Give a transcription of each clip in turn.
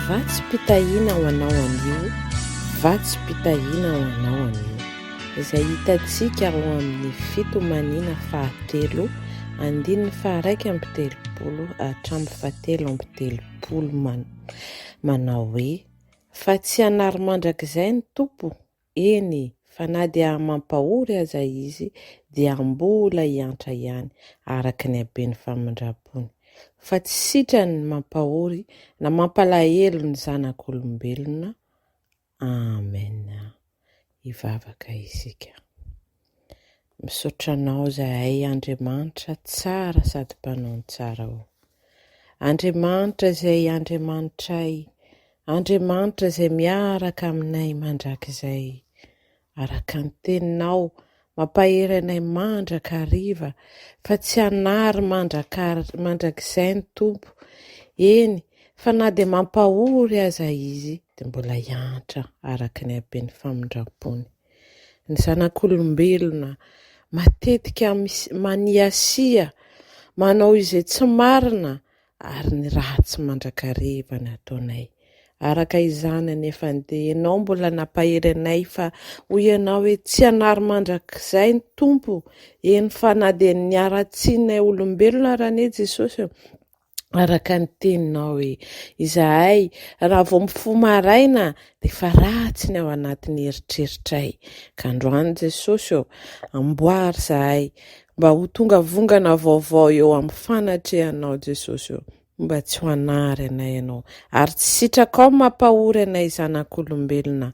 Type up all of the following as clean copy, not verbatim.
Vatsim-pitahiana ho anao anio, vatsim-pitahiana ho anao anio. Izay hitantsika ao amin'ny Fitomaniana fahatelo, andininy faha-31 hatramin'ny faha-33 manao hoe, Fa tsy hanary mandrakizay ny Tompo, Eny, fa na dia mampahory aza izy, dia mbola hiantra ihany, araka ny haben'ny famindram-pony. Fa tsy sitrany ny mampahory na mampalahelo ny zanak'olombelona. Amen. Hivavaka isika. Misaotra Anao izahay Andriamanitra tsara sady mpanao ny tsara ô. Andriamanitra izay Andriamanitray, Andriamanitra izay miaraka aminay mandrakizay. Araka ny teninao, mampahery anay mandrakariva fa tsy hanary mandrakizay ny Tompo. Eny, fa na dia mampahory aza Izy dia mbola hiantra araka ny haben'ny famindram-pony. Ny zanak'olombelona matetika maniasia, manao izay tsy marina ary ny ratsy mandrakariva ny ataonay. Araka izany anefa dia ianao mbola nampahery anay fa hoy ianao hoe tsy hanary mandrakizay ny Tompo, eny fa na dia ny haratsianay olombelona ary anie Jesosy araka ny teninao hoe izahay raha vao mifoha maraina dia efa ratsy ny ao anatin'ny eritreritray ka androany Jesosy ô amboary izahay mba ho tonga vongana vaovao eo amin'ny fanatrehanao Jesosy ô mba tsy ho anary anay ianao ary tsy sitrakao mampahory anay zanak'olombelona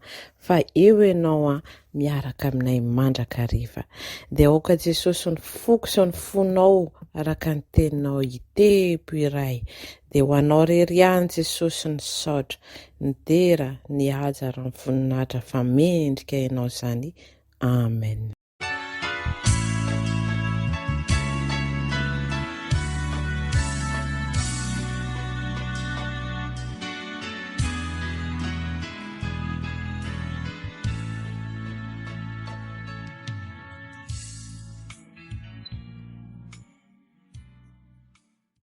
fa eo ianao a miaraka aminay mandrakariva. Dia aoka Jesosy ny foko sy ny fonao araka ny teninao hitepo iray. Dia ho anao rery ihany Jesosy ny saotra, ny dera, ny haja ary ny voninahitra fa mendrika ianao izany. Amen.